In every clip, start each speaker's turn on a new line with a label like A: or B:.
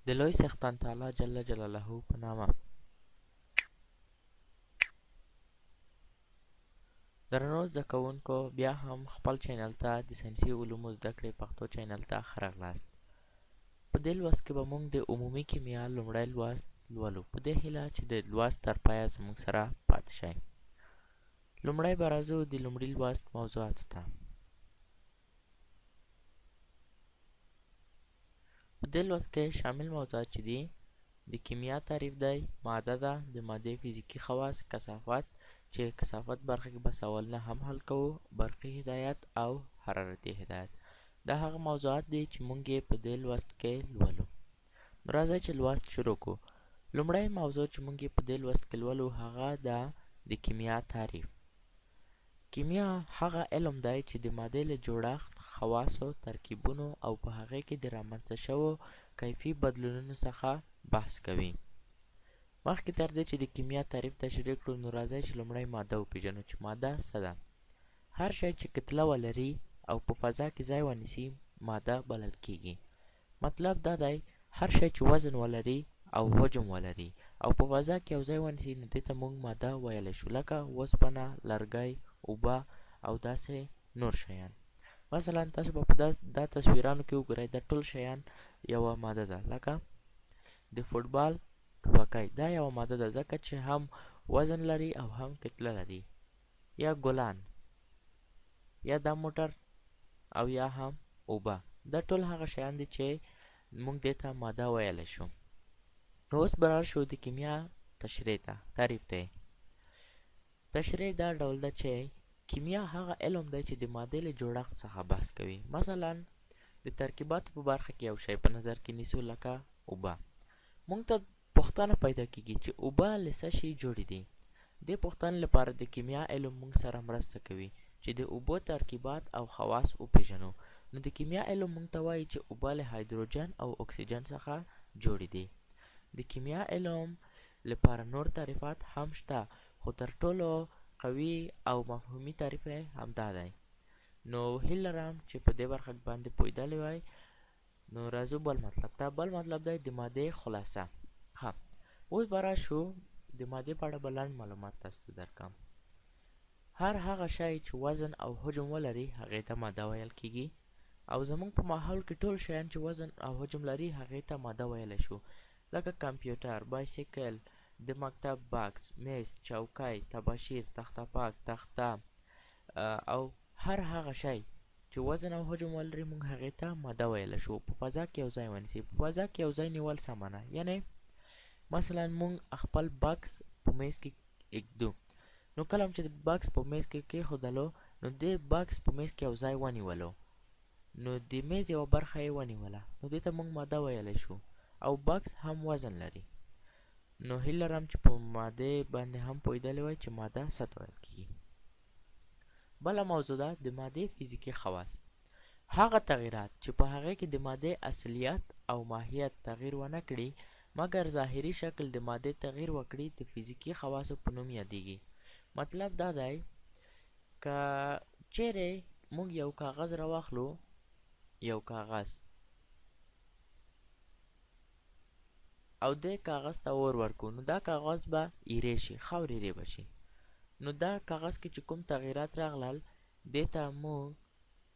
A: د لوی څښتن تعالی جل جلاله په نامه. درنو زده کوونکو، بیا هم خپل چینل ته، د ساینسي علومو زده کړې پښتو چینل ته ښه راغلاست. په دې لوست کې به موږ د عمومي کیمیا لومړی لوست لولو، په دې هیله چې د لوست تر پایه زموږ سره پاتې شئ. لومړی به راځو د لومړي لوست موضوعاتو ته. په دې لوست کې شامل موضوعات چې دي، د کیمیا تعریف دی، ماده ده، د مادې فزیکي خواص، کثافت، چې کثافت برخه کې به سوالونه هم حل کوو، برقي هدایت او حرارتي هدایت. دا هغه موضوعات دي چې موږ یې په دې لوست کې لولو. نو راځئ چې لوست شروع کړو. لومړی موضوع چې موږ یې په دې لوست کې لولو هغه ده د کیمیا تعریف. کیمیا هغه علم دی چې د مادې له جوړښت، خواصو، ترکیبونو او په هغې کې د رامنځته شوو کیفي بدلونونو څخه بحث کوي. مخکې تر دې چې د کیمیا تعریف تشریح کړو، نو راځئ چې لومړی ماده وپیژنو چې ماده څه ده. هر شی چې کتله ولري او په فضا کې ځای ونیسي ماده بلل کیږي. مطلب دا دی، هر شی چې وزن ولري او حجم ولري او په فضا کې یو ځای ونیسي، نو دې ته موږ ماده ویلی شو، لکه وسپنه، لرګی، اوبه او داسې نور شیان. مثلا تاسو به په دا تصویرانو کې وګورئ، دا ټول شیان یوه ماده ده، لکه د فوټبال ټوپکۍ، دا یوه ماده ده ځکه چې هم وزن لري او هم کتله لري، یا ګلان، یا دا موټر، او یا هم اوبه. دا ټول هغه شیان دي چې موږ دې ته ماده ویلی شو. نو اوس به راشو د کیمیا تشریح ته، تعریف ته. تشریح دا ډول ده چې کیمیا هغه علم دی چې د مادې له جوړښت څخه بحث کوي. مثلا د ترکیباتو په برخه کې یو شی په نظر کې نیسو، لکه اوبه. موږ ته پوښتنه پیدا کیږي چې اوبه له څه شي جوړې دي؟ دې پوښتنې لپاره د کیمیا علم موږ سره مرسته کوي چې د اوبو ترکیبات او خواص وپیژنو. نو د کیمیا علم موږ ته وایي چې اوبه له هایدروجن او اکسیجن څخه جوړې دي. د کیمیا علم لپاره نور تعریفات هم شته، خو تر ټولو قوي او مفهومي تعریف یې همدا دی. نو هیله لرم چې په دې برخه باندې پوهېدلی وای. نو راځو بل مطلب ته. بل مطلب دی د مادې خلاصه. ښه، اوس به راشو د مادې په اړه به لنډ معلومات تاسو ته درکړم. هر هغه شی چې وزن او حجم ولري هغې ته ماده ویل کیږي، او زموږ په ماحول کې ټول شیان چې وزن او حجم لري هغې ته ماده ویلی شو، لکه کمپیوټر، بایسیکل، د مکتب بکس، میز، چوکۍ، تباشیر، تخته پاک، تخته، او هر هغه شی چې وزن او حجم ولري موږ هغې ته ماده ویلی شو. په فضا کې یو ځای ونیسي. په فضا کې یو ځای نیول څه معنی؟ یعنی مثلا موږ خپل بکس په میز کې ږدو، نو کله چې بکس په میز کې کېښودلو، نو دې بکس په میز کې یو ځای ونیولو، نو د میز یوه برخه یې ونیوله، نو دې ته موږ ماده ویلی شو، او بکس هم وزن لري. نو هیله لرم چې په مادې باندې هم پوهېدلی وای چې ماده څه ته ویل کیږي. بله موضوع ده د مادې فزیکي خواص. هغه تغیرات چې په هغې کې د مادې اصلیت او ماهیت تغییر ونه کړي، مګر ظاهري شکل د مادې تغییر وکړي، د فزیکي خواصو په نوم یادیږي. مطلب دا دی، که چیرې موږ یو کاغذ راواخلو، یو کاغذ، او دې کاغذ ته اور ورکو، نو دا کاغذ به ایرې شي، خاورې ایرې به شي. نو دا کاغذ کې چې کوم تغیرات راغلل، دې ته موږ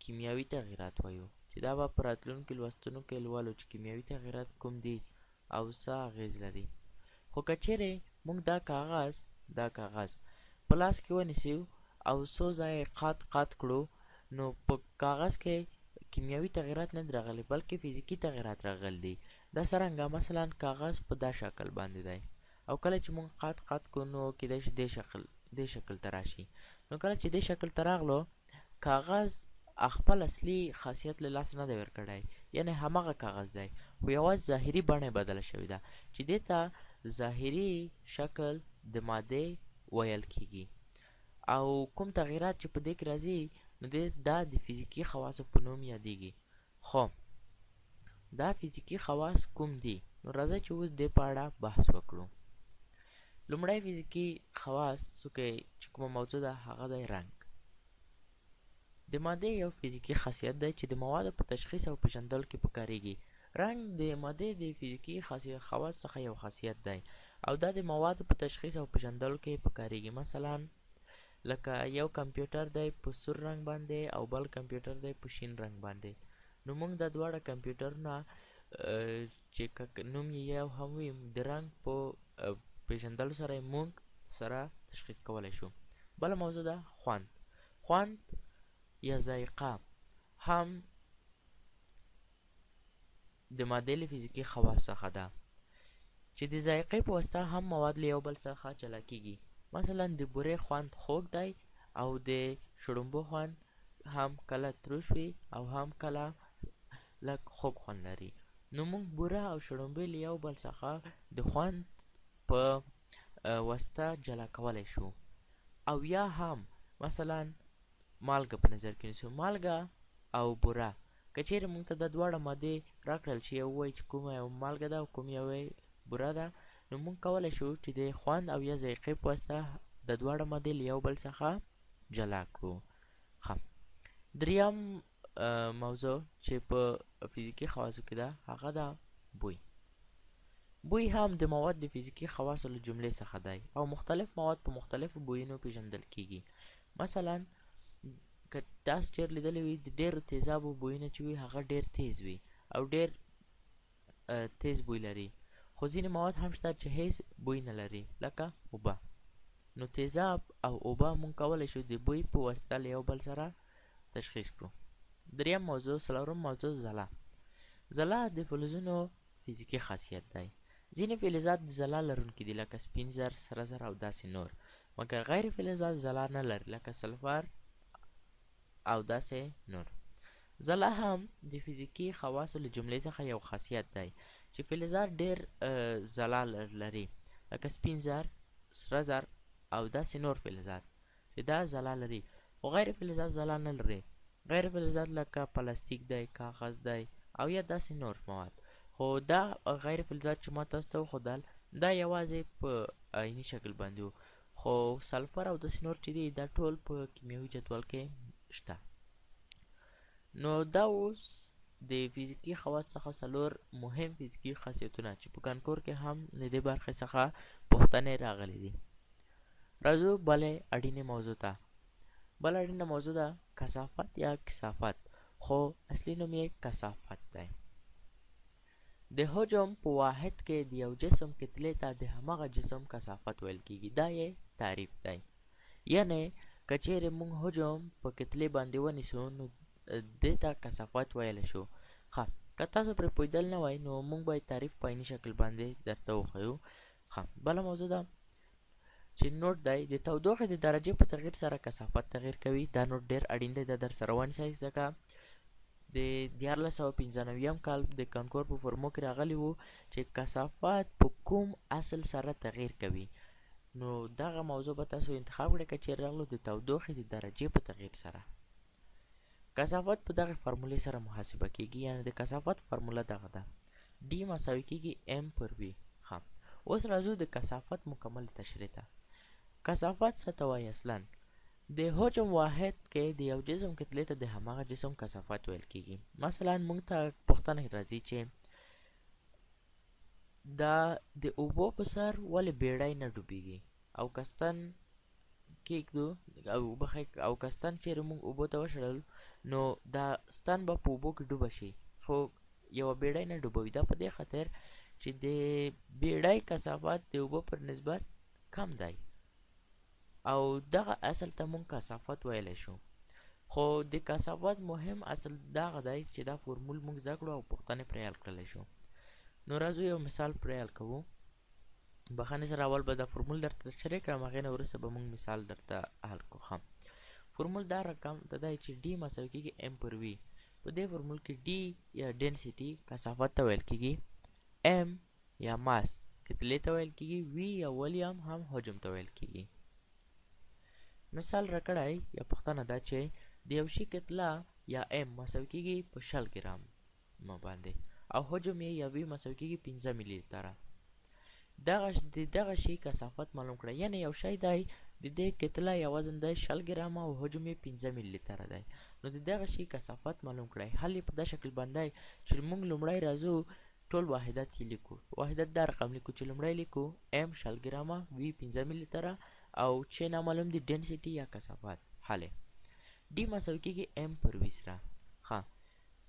A: کیمیاوي تغیرات وایو، چې دا به په راتلونکي لوستونو کې لولو چې کیمیاوي تغیرات کوم دي او څه اغېز لري. خو که چیرې موږ دا کاغذ په لاس کې ونیسو او څو ځایه یې قات قات کړو، نو په کاغذ کې کیمیاوي تغیرات نه دي راغلي، بلکې فزیکي تغیرات راغلي دي. دا څرنګه؟ مثلا کاغذ په دا شکل باندې دی، او کله چې موږ قات قات کړو، نو کیدای شي دې شکل ته راشي. نو کله چې دې شکل ته راغلو، کاغذ خپل اصلي خاصیت له لاسه نه دی ورکړی، یعنی هماغه کاغذ دی، خو یوازې ظاهري بڼه یې بدله شوې ده، چې دې ته ظاهري شکل د مادې ویل کیږي. او کوم تغیرات چې په دې کې راځي، نو دا د فزیکي خواصو په نوم یادیږي. خو دا فزیکي خواص کوم دي؟ نو راځئ چې اوس دې په اړه بحث وکړو. لومړی فزیکي خواص چې کومه موضوع ده هغه دی رنګ. د مادې یو فزیکي خاصیت دی چې د موادو په تشخیص او پیژندلو کې پکارېږي. رنګ د مادې د فزیکي خواص څخه یو خاصیت دی او دا د موادو په تشخیص او پیژندلو کې پکاریږي. مثلا لکه یو کمپیوټر دی په سور رنګ باندې او بل کمپیوټر دی په شین رنګ باندې، نو موږ دا دواړه کمپیوټرونه چې نوم یې یو هم وي د رنګ په پیژندلو سره یې موږ سره تشخیص کولی شو. بله موضوع ده خوند. خوند یا ذایقه هم د مادې له فزیکي خواص څخه ده چې د ذایقې په واسطه هم مواد له یو بل څخه جلا کیږي. مثلا د بورې خوند خوږ دی او د شړومبو خوند هم کله تروش وي او هم کله لږ خوږ خوند لري. نو موږ بوره او شړومبې له یو بل څخه د خوند په واسطه جلا کولی شو. او یا هم مثلا مالګه په نظر کې نیسو، مالګه او بوره، که چیرې موږ ته دا دواړه مادې راکړل شي او ووایي چې کومه یو مالګه ده او کوم یو یې بوره ده، نو موږ کولی شو چې د خوند او یا ذایقې په واسطه دا دواړه مادې له یو بل څخه جلا کړو. ښه، دریم موضوع چې په فزیکي خواصو کې ده هغه ده بوی. بوی هم د مواد د فزیکي خواصو له جملې څخه دی او مختلف مواد په مختلفو بویونو پیژندل کیږي. مثلا که تاسو چېرې لیدلی وي د ډېرو تیزابو بویونه چې وي هغه ډېر تیز وي او ډېر تیز بوی لري، خو ځینې مواد هم شته چې هیڅ بوی نه لري لکه اوبه. نو تیزاب او اوبه موږ کولی شو د بوی په واسطه له یو بل سره تشخیص کړو. دریم موضوع، څلورم موضوع ځلا. ځلا د فلزونو فزیکي خاصیت دی. ځینې فلزات د ځلا لرونکي دي لکه سپین زر، سره زر او داسې نور، مګر غیر فلزات ځلا نه لري لکه سلفر او داسې نور. ځلا هم د فزیکي خواصو له جملې څخه یو خاصیت دی چې فلزات ډېر ځلا لري لکه سپین زر، سره زر او داسې نور فلزات چې دا ځلا لري، خو غیر فلزات ځلا نه لري. غیر فلزات لکه پلاستیک دی، کاغذ دی او یا داسې نور مواد. خو دا غیر فلزات چې ما تاسو ته وښودل دا یوازې په عیني شکل باندې وو، خو سلفر او داسې نور چې دي دا ټول په کیمیاوي جدول کې شته. نو دا اوس د فزیکي خواص څخه څلور مهم فزیکي خاصیتونه چې په کانکور کې هم له دې برخې څخه پوښتنې راغلي دي. راځو بلې اړینې موضوع ته. بله اړینه موضوع ده کثافت یا کثافت، خو اصلي نوم یې کثافت دی. د حجم په واحد کې د یو جسم کتلې ته د هماغه جسم کثافت ویل کیږي، دا یې تعریف دی. یعنې که چیرې موږ حجم په کتلې باندې ونیسو نو دې ته کثافت ویلی شو. ښه، که تاسو پرې پوهېدل نه وای نو موږ باید تعریف په عیني شکل باندې درته وښیو. ښه، بله موضوع ده چې نوټ دی د تودوخې د درجې په تغییر سره کثافت تغییر کوي. دا نوټ ډېر اړین دی، دا در سره ونیسئ، ځکه د 1395 کال د کانکور په فورمو کې راغلي وو چې کثافت په کوم اصل سره تغییر کوي. نو دغه موضوع به تاسو انتخاب کړئ که چیرې راغلو د تودوخې د درجې په تغییر سره. کثافت په دغه فارمولې سره محاسبه کیږي، یعنې د کثافت فارموله دغه ده، D مساوي کیږي M پر V. ښه، اوس راځو د کثافت مکمل تشریح ته. کثافت څه ته وایي؟ اصلا د حجم واحد کې د یو جسم کتلې ته د هماغه جسم کثافت ویل کیږي. مثلا موږ ته پوښتنه راځي چې دا د اوبو په سر ولې بیړۍ نه ډوبیږي او که ستن کېږدو او وبخښئ او که ستن چیرې موږ اوبو ته وشړل نو دا ستن به په اوبو کې ډوبه شي، خو یوه بیړۍ نه ډوبوي. دا په دې خاطر چې د بیړۍ کثافت د اوبو پر نسبت کم دی او دغه اصل ته موږ کثافت ویلی شو. خو د کثافت مهم اصل دغه دی چې دا فورمول موږ زده کړو او پوښتنې پرې حل کړلی شو. نو راځو یو مثال پرې حل کوو. بخښنې سره اول به دا فورمول درته تشریح کړم، هغې نه وروسته به موږ مثال درته حل کړو. ښه، فورمول دا رقم ته دی چې D مساوي کېږي M پر V. په دې فورمول کې D یا ډینسیټي کثافت ته ویل کېږي، M یا ماس کتلې ته ویل کېږي، V یا ولیم هم حجم ته ویل کېږي. مثال راکړی یا پوښتنه ده چې د یو شي کتله یا M مساوي کېږي په 20 ګرام باندې او حجم یې یا V مساوي کېږي 5 ملي لیتره. د دغه شي کثافت معلوم کړئ. یعنې یو شی دی د دې کتله یا وزن دی 20 ګرامه او حجم یې 5 ملي لیتره دی. نو د دغه شي کثافت معلوم کړئ. حل یې په دا شکل باندې چې موږ لومړی راځو ټول واحدات یې لیکو. واحدات دا رقم لیکو چې لومړی لیکو ام 20 ګرامه، وی 5 ملي لیتره او چې نامعلوم دي ډینسټي یا کثافت. حل ډي مساوي کېږي ام پر وي سره. ښه،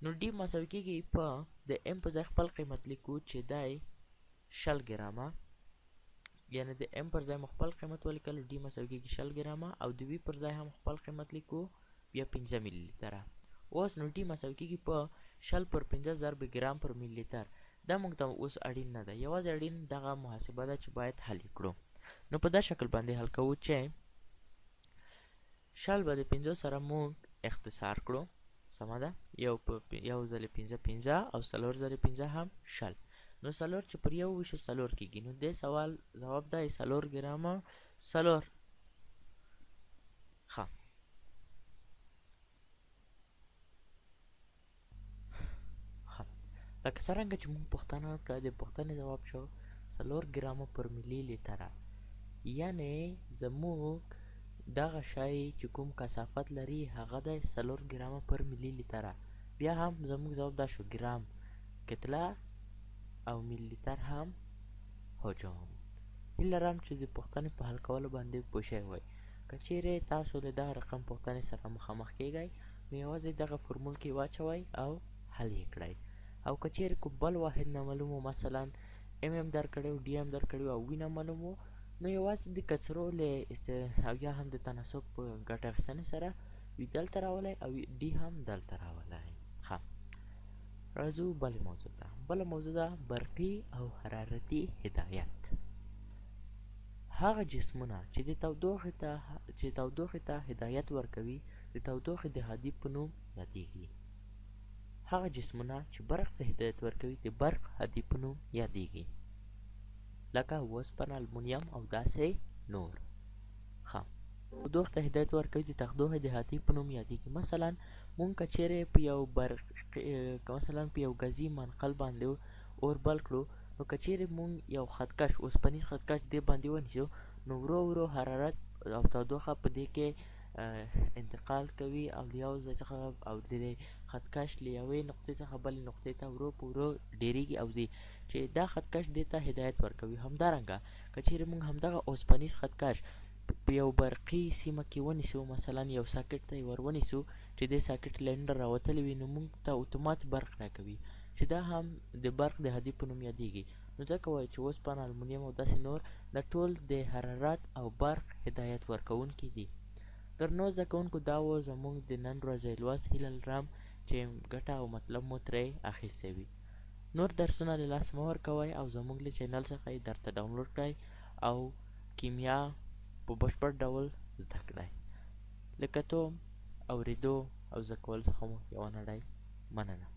A: نو ډي مساوي کېږي په د ام په ځای خپل قیمت لیکو چې دی 20 ګرامه، یعنی د ام پر ځای مو خپل قیمت ولیکلو، ډي مساوي کېږي 20 ګرامه، او د وي پر ځای هم خپل قیمت لیکو بیا 5 ملي لیتره. اوس نو ډي مساوي کېږي په 20 پر 5 ضرب ګرام پر ملي لیتر. دا موږ ته اوس اړین نه ده، یوازې اړین دغه محاسبه ده چې باید حل یې کړو. نو په دا شکل باندې حل کوو چې 20 به د 5 سره موږ اختصار کړو، سمه ده، یو ځلې 5 5 او 4 ځلې 5 هم 20. نو 4 چې پر یو ویشو 4 کېږي. نو دې سوال ځواب دی 4 ګرامه 4. ښه، لکه څرنګه چې موږ پوښتنه وکړه، د پوښتنې ځواب شو 4 ګرامه پر ملي لیتره. یعنې زموږ دغه شی چې کوم کثافت لري هغه دی 4 ګرامه پر ملي لیتره. بیا هم زموږ ځواب دا شو ګرام کتله او ملي لیتر هم حجم. هیله لرم چې د پوښتنې په حل کولو باندې پوه شوي وئ. که چیرې تاسو له دغه رقم پوښتنې سره مخامخ کیږئ نو یوازې دغه فورمول کې واچوئ او حل یې کړئ. او که چیرې کوم بل واحد نامعلوم و، مثلا ام ام درکړی و، ډي ام درکړی و او وي نامعلوم و، نو یوازې د کسرو له او یا هم د تناسب په ګټه اخیستنې سره وي دلته راولی او ډي هم دلته راولی. ښه، راځو بلې موضوع ته. بله موضوع ده برقي او حرارتي هدایت. هغه جسمونه چې د تودوخې ته هدایت ورکوي د تودوخې د هادي په نوم یادیږي. هغه جسمونه چې برق ته هدایت ورکوي د برق هادي په نوم یادیږي، لکه وسپنه، المونیم او داسې نور. ښه، تودوخې ته هدایت ورکوي د تودوخې د هادي په نوم یادیږي. مثلا مونږ که چیرې په یو برق مثلا په یو ګازي منقل باندې اور بل کړو، نو که چیرې مونږ یو خطکش اوسپنیز خطکش دې باندې ونیسو، نو ورو ورو حرارت او تودوخه په دې کې انتقال کوي او له یو ځای څخه او د خطکش له یوې نقطې څخه بلې نقطې ته ورو په ورو ډېرېږي او ځي، چې دا خطکش دې ته هدایت ورکوي. همدارنګه که چیرې مونږ همدغه اوسپنیز خطکش په یو برقي سیمه کې ونیسو، مثلا یو ساکټ ته یې ور ونیسو چې دې ساکټ لاینونه راوتلي وي، نو مونږ ته اتومات برق راکوي، چې دا هم د برق د هادي په نوم یادیږي. نو ځکه وایو چې اوسپنه، المونیم او داسې نور دا ټول د حرارت او برق هدایت ورکوونکي دي. درنو زده کوونکو، دا و زموږ د نن ورځې لوست. هیله لرم چې ګټه او مطلب مو ترې اخیستی وي. نور درسونه له لاسه مه ورکوئ او زموږ له چینل څخه یې درته ډاونلوډ کړئ او کیمیا په بشپړ ډول زده کړئ. له کتو، اورېدو او زده کولو څخه مو یوه نړۍ مننه.